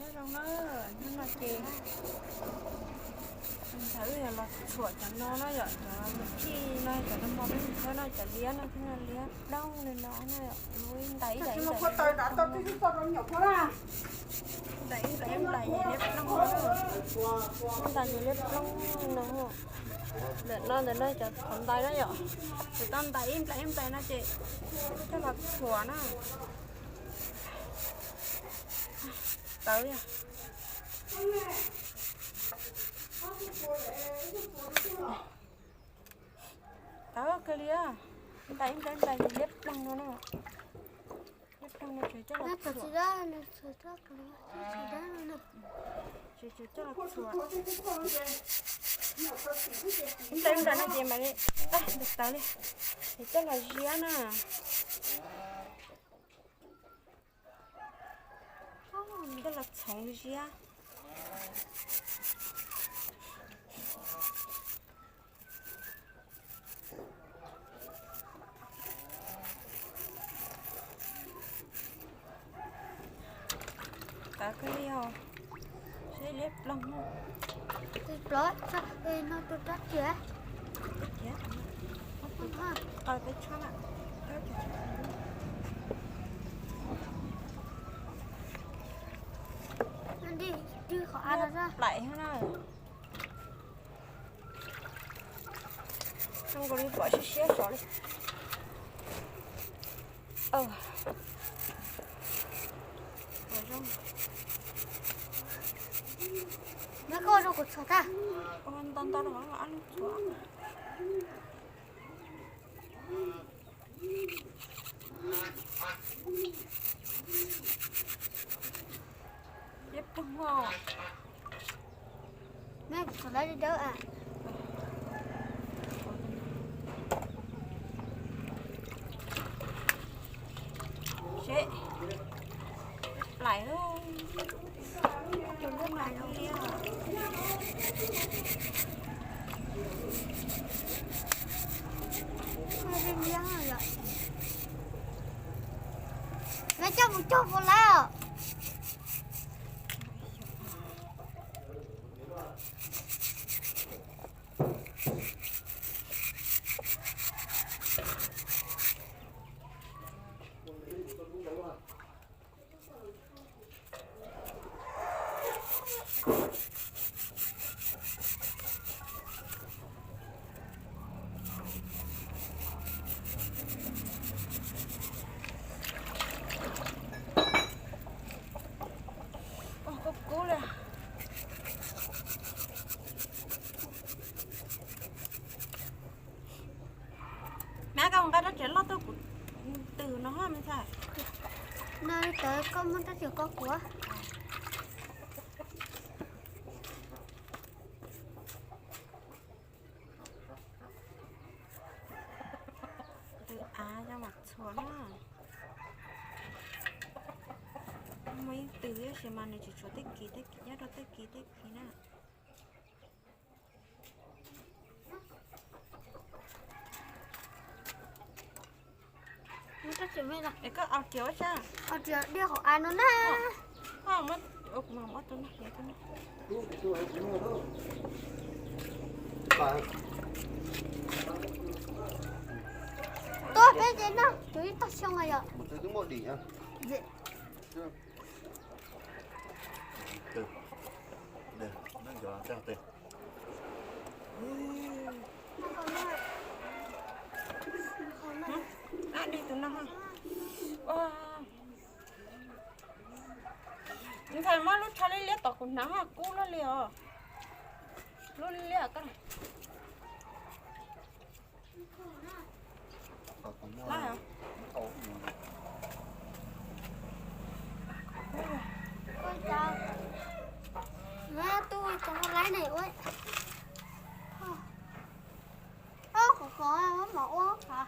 Zoo na, hnub no ces ntawd yog los txhuam cov no na yom, cov mus khij no, cov no mos peb mus khawb no, cov liab no thiab no, liab ploog li no na, ntais ib ntais ib ntais, ntais ib ntais liab ploog, ntais ces liab ploog no. Ntawm no, ntawm no cov qhov ntais na yom, ces tau ntais ib ntais ib ntais no ces coj los txhuam na. Tawv li, tawv kawg li. Ntais ib ntais ib ntais ces liab ploog no na. Liab ploog no ces coj los txhuam. Ces coj los txhuam. Ib ntais ib ntais no ces mam li, tawv li, ces coj los ziab na. Coj los txhoov ziab. Tawv kawg li os, seb liab ploog. Tus plob no tus rab riam. Qaws peb tshob na. Plaim na. Zoo nkaus li pom siab siab saud li. Nyob koj rau kuv txhuam tag. Ntau ntau rau ob lub txhuam. Liab ploog os. Neb txhuam lawv li dawb a. Seb, plaim, tus lub mas zoo li os. Neb coj mus cog puas lawm os. Kub kub li. Mab, koj mus nqa rab riam loj tuaj kuv twm no me ntxhais. No tawv koj muab rab riam ko kuv. Twm av coj mam txhuam na. Muaj ib twg tab sis mas nws tseem tshuav tej kis tej kis nyob rau tej kis tej kis na. Es koj aus riam ua tsaug, aus riam diaj hauv av no na. Tuaj peb ces noj cuv ib tog xyoo yom. Ntxhais, muab lub tsho liab liab tom kuv hnav, kub luaj li os. Lub liab liab ko. Tus cov laib ne ua, qhov qhov mov ua qhov.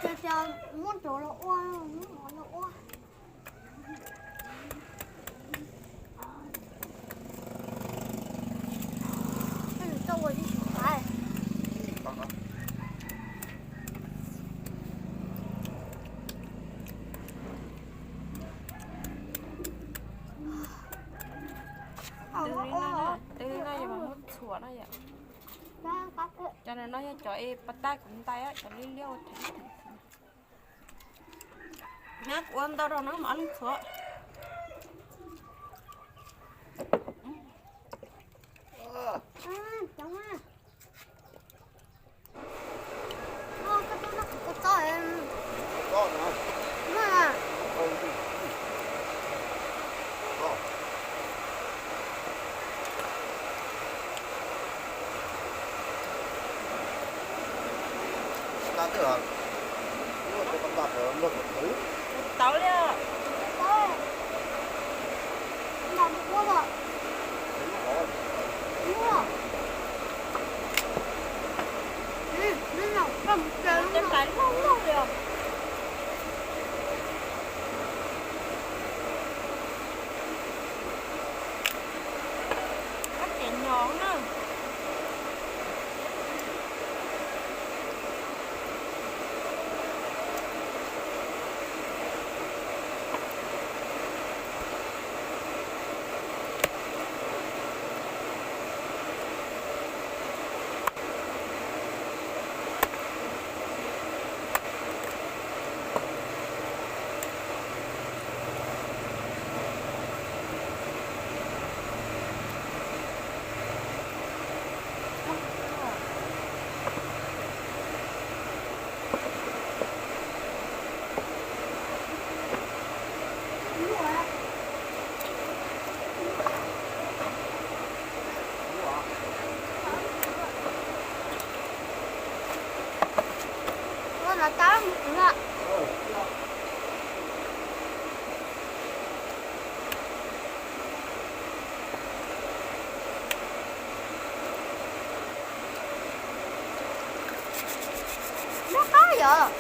Ces muab cov los ua, muab mov los ua. Twb li no yog muab txhuam no yom. Cov no yog cov es pas tag kuv ntais, cov liab liab ua theem theem. Nab kuv ua ntau rau no mam li txhuam. Tau li. Cov ntais loj loj li os. Kab ces nyom na. Nyob qab yom.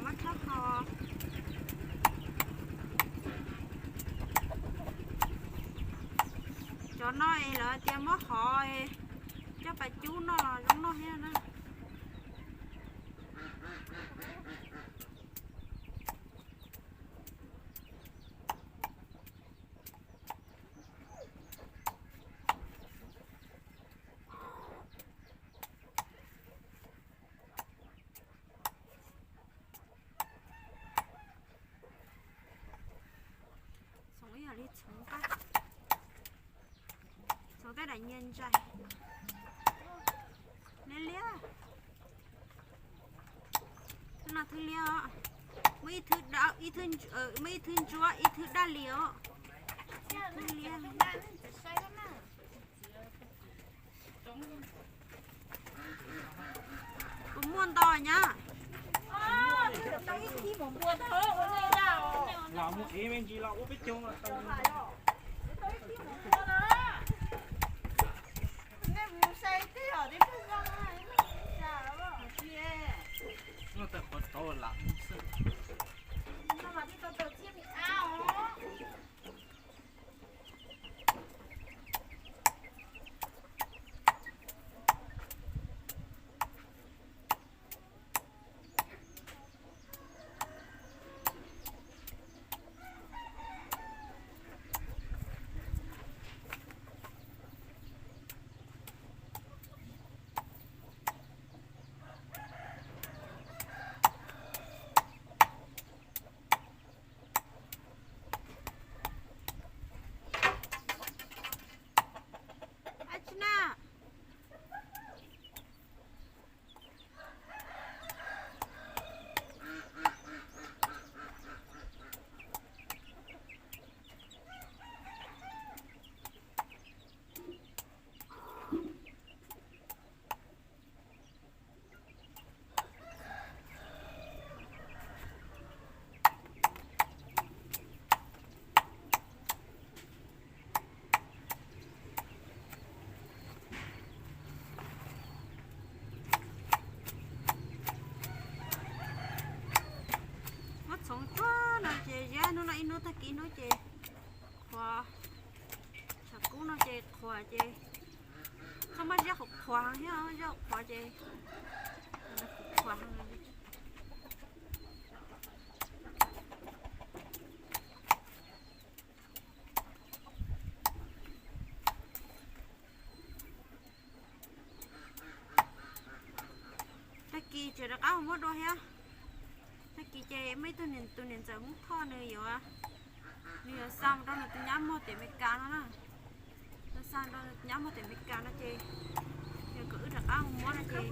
Muab tshab ho. Cov no es lawv tias muab hov coj pas cub noj los zoo noj thiab na. Txhoov ib yam li txhoov qab, txhoov tej daim nyias ntsais. Liab liab. Thwb no thwb liab os. Muaj ib thwb, muaj ib thwb ntsuab ib thwb daj li os. Thwb liab. Kuv muaj ntau nyab. Lam muaj ev me ntsis los ua peb caug. Noj tawm qhov rauv lam xwb. Muab txhoov tsuag no ces ziab hnub no ib hnub tag kis hnub ces qhuav. Tshav kub no ces qhuav ces txhob muab ziab qhuav qhuav thiab, ziab qhuav ces qhuav. Tag kis tseem rov qab mus muab dua thiab. Tag kis ces muaj ib tug niam, tus niam ntxawm Hmoob Thoj nws yuav, nws yuav xa mus rau nws tus nyab muag tim Amelikas no na. Nws xa rau nws tus nyab muag tim Amelikas no ces yog kom wb rov qab mus muab no ces,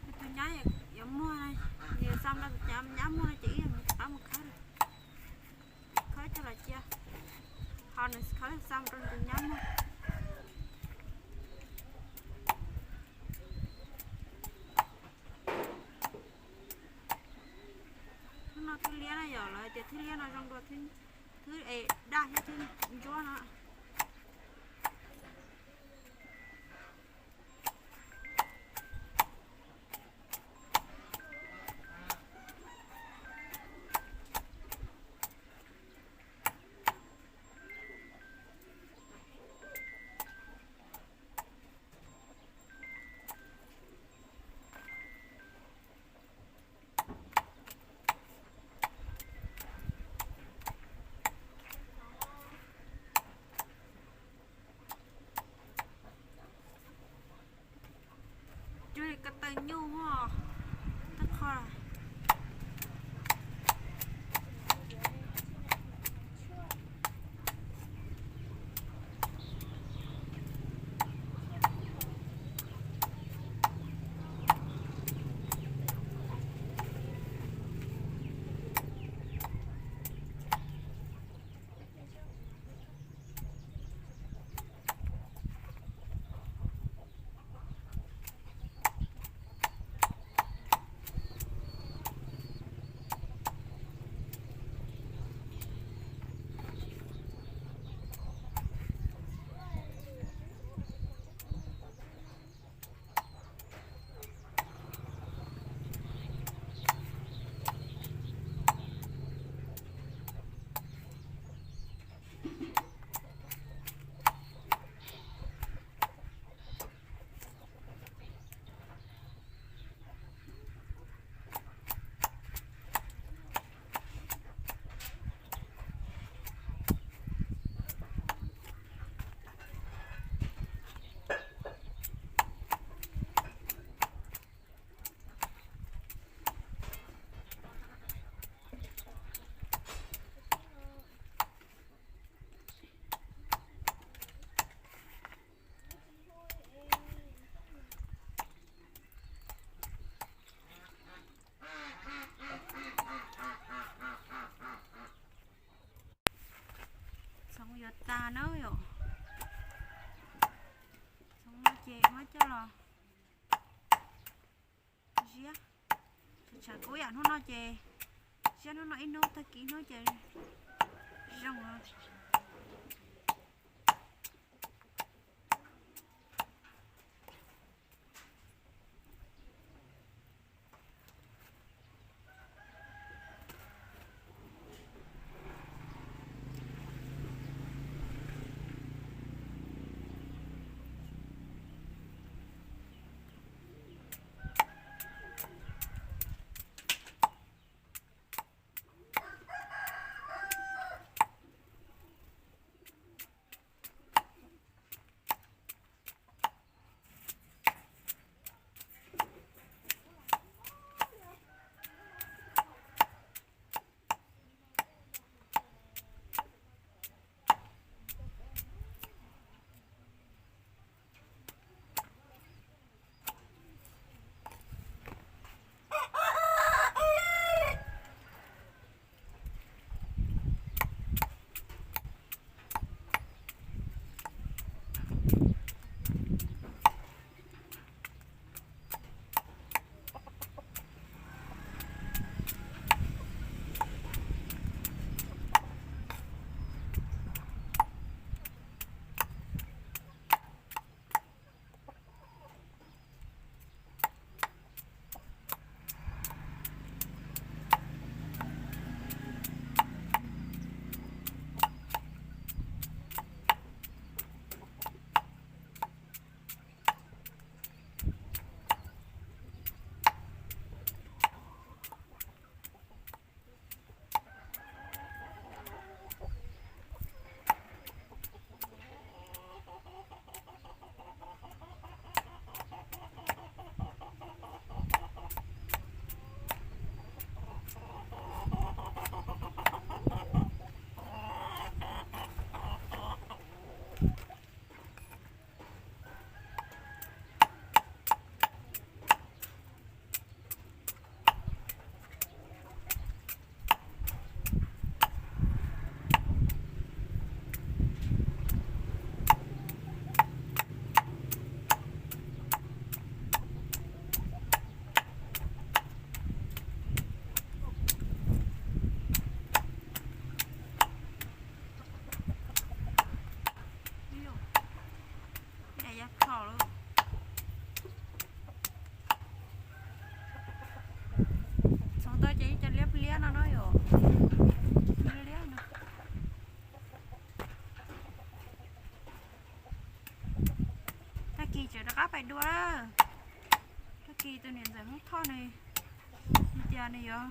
nws tus nyab yuav muag, nws xa rau tus nyab muag no ces wb yuav rov qab mus khawb, khawb coj los cia, ho nws khawb xa rau nws tus nyab muag. Hnub no thwb liab na yom, lawv hais tias thwb liab no zoo dua thwb, thwb es daj thiab thwb ntsuab no. Ces muab coj los ziab, tshav tshav kub yam hnub no ces ziab hnub no ib hnub, tag kis hnub ces zoo os. Txhoov tau ces cov liab liab no no yom. Liab liab no. Tag kis tseem rov qab pais dua. Tag kis tus niam ntxawm Hmoob Thoj nws tias nws yuav,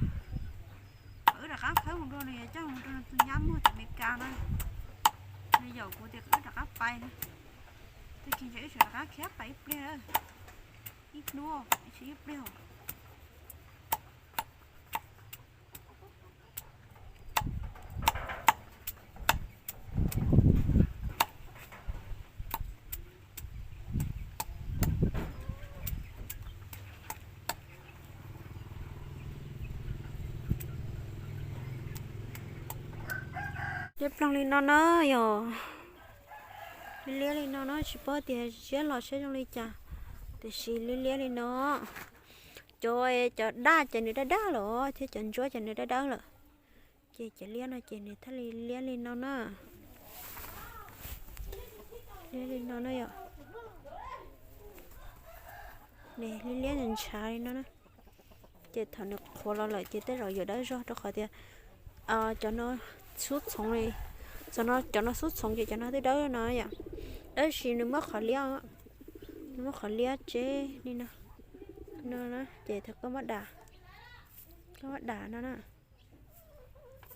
wb rov qab khawb mus dua, nws yuav coj mus rau tus nyab muag tim Amelikas na. Nws yaum kuv tias wb rov qab pais na. Tag kis ces wb tseem rov qab khiav pais ib pliag, ib hnub, ib pliag. Liab ploog li no na yom. Liab liab li no na, tsis paub tias ziab los siab zoo li cas, tiam sis liab liab li no. Cov, cov daj ces nws daj daj lawm thiab cov ntsuab ces nws daj dawb lawm. Ces cov liab no ces nws thiaj li liab li no na. Liab li no na yom. Nws liab liab ntshav li no na. Ces thaum nws qhuav los lawm ces tej zaum yuav dawb zog rau qhov tias cov no xub txhoov li, cov no xub txhoov ces cov no twb dawb no yom. Tab sis nws muab qhov liab, nws muab qhov liab tseb li no, no ces thaum koj muab dam, koj muab dam no na,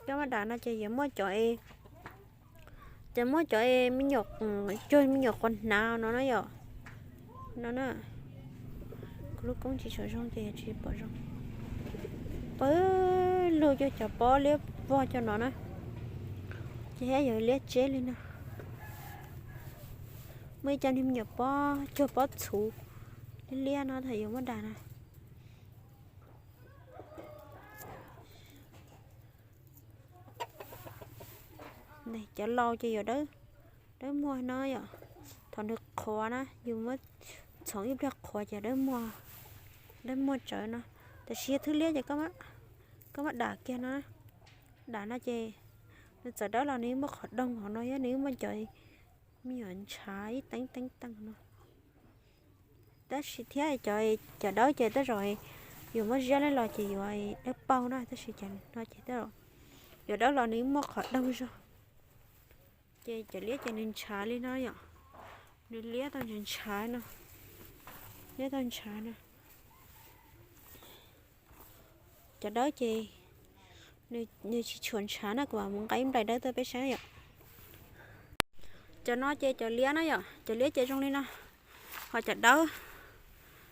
koj muab dam no ces yuav muaj cov, ces muab cov me nyuam, cog me nyuam quas hnav no na yom. No na, kuv lub koob tsis tshua zoo ces tsis pom zoo. Pawg lug cov, cov pob liab vog cov no na, ces thiaj yuav liab tseb li no. Muaj ib co niag me nyuam pob, cog pob txhuv liab liab no thaum yuav muab dam na. Cov laus ces yuav dawb, dawb muag no yom. thaum nws qhuav na, yus muab txhoov ib pliag qhuav ces dawb muag tsawv no. Tab sis yog thwb liab ces koj muab dam kiag no, dam no ces nws txawm dawb los nws muaj qhov doog hauv no thiab nws muaj cov me nyuam ntshav ib teev teev teev no. Tab sis thiab cov, cov dawb ces tej zaum yus muab ziab li los ces yuav dawb paug na, tab sis cov no ces tej zaum yuav dawb los nws muaj qhov doog zog. Ces cov liab ces nws ntshav li no yom, nws liab tau ntshav ntshav no, liab tau ntshav no. Cov dawb ces nws tsis tshua ntshav na, kuv mam mus nqa ib nplais dawb tuaj peb saib yom. Cov no ces cov liab na yom, cov liab ces zoo li no. Ho cov dawb,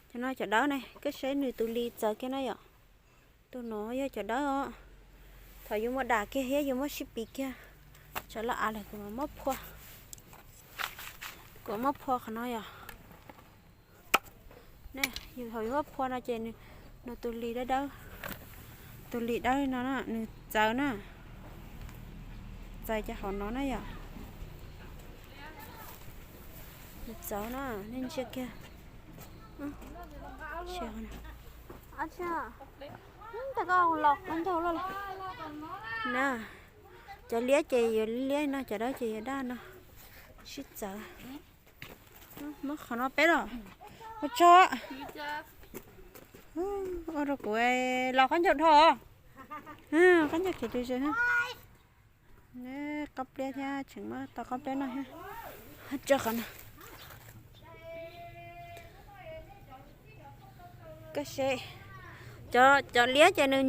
cov no cov dawb ne, koj saib nws tus li txawv kiag na yom. Tus no yog cov dawb os. Thaum yus muab dam kiag thiab yus muab sib pis kiag, tsam lawv av lawm kuv mam muab phua, kuv mam muab phua qhov no yom. Thaum yus muab phua no ces nws tus li dawb dawb, tus li dawb no na nws txawv na, txawv cov hauv no na yom. Nws txawv na, nej ntsia kiag. Na, cov liab ces yuav liab no, cov dawb ces yuav daj no. Sib txawv. Muab qhov no peb los. Ua tsaug. Ua rau kuv los qab ncaug dhau. Qab ncaug khiav tus zes. Qab pliab thiab tseem muab tau qab pliab no thiab. Tso qhov no. Koj saib, cov liab ces nws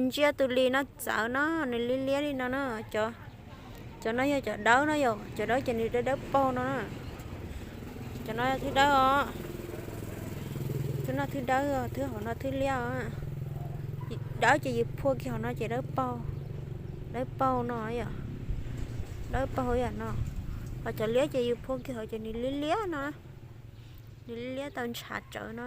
ntsia tus li no txawv no, nws liab liab li no na. Cov no yog cov dawb no yom, cov dawb ces nws dawb dawb paug no na. Cov no yog thwb dawb os. Thwb no thwb dawb, thwb hauv no thwb liab os. Dawb ces yus phua kiag hauv no ces dawb paug, dawb paug no yom, dawb paug yam no. Ho cov liab ces yus phua kiag hauv ces nws liab liab no, nws liab liab tau ntshav tsawv no.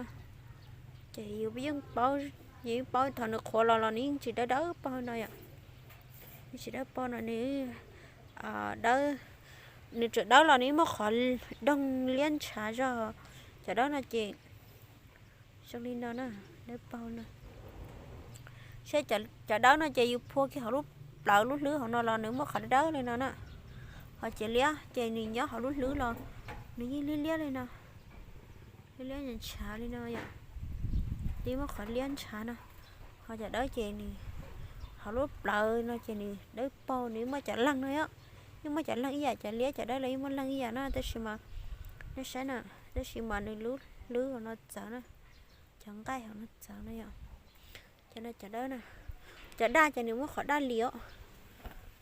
Ces yus yeej paub, yus yeej paub thaum nws qhuav los los nws yeej tsis dawb dawb paug no yom. Nws tsis dawb paug no nws dawb, nws tseem dawb los nws muaj qhov doog liab ntshav zog. Cov dawb no ces zoo li no na, dawb paug no. Saib cov dawb no ces yus phua kiag hauv lub plawv lub hlwb hauv no los nws muaj qhov dawb li no na. Ho cov liab ces nws nyob hauv lub hlwb los nws yeej liab liab li no, liab liab ntshav li no yom. Yeej muaj qhov liab ntshav no. Ho cov dawb ces nws hauv lub plawv no ces nws dawb paug, nws yeej muaj cov leeg no yom. Yeej muaj cov leeg ib yam, cov liab cov dawb los yeej muaj leeg ib yam na, tab sis mas, nej saib na, tab sis mas nws lub hlwb hauv no txawv na, cov nqaij hauv no txawv no yom. Cov no cov dawb na, cov daj ces nws muaj qhov daj li os.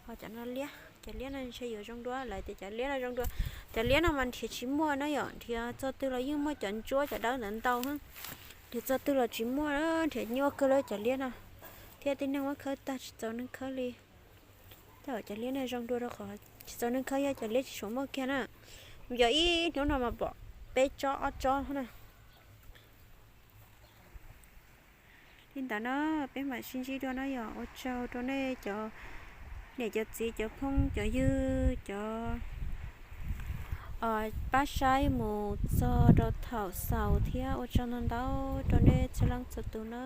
Ho cov no liab, cov liab no ntshe yuav zoo dua, lawv tias cov liab no zoo dua. Cov liab no mas nrhiav tsis muaj na yom, nrhiav txog twg los yeej muaj cov ntsuab cov dawb ntawd ntau. Nrhiav txog twg los tsis muaj, nrhiav nyuaj kawg li cov liab no. Thiab tib neeg muab khawb tag tsis txaus neeg khawb li. Tej zaum cov liab no zoo dua rau qhov tsis txaus neeg khawb, yog cov liab tsis tshua muaj kiag na. Yog ib hnub no mas pom peb tsob ob tsob na. Li ntawd na, peb mam sib ntsib dua na yom. Ua tsaug rau nej cov niam cov txiv cov phooj cov ywg cov pab saib mus txog rau thaum xaus thiab ua tsaug ntau ntau rau nej txhua leej txhua tus na.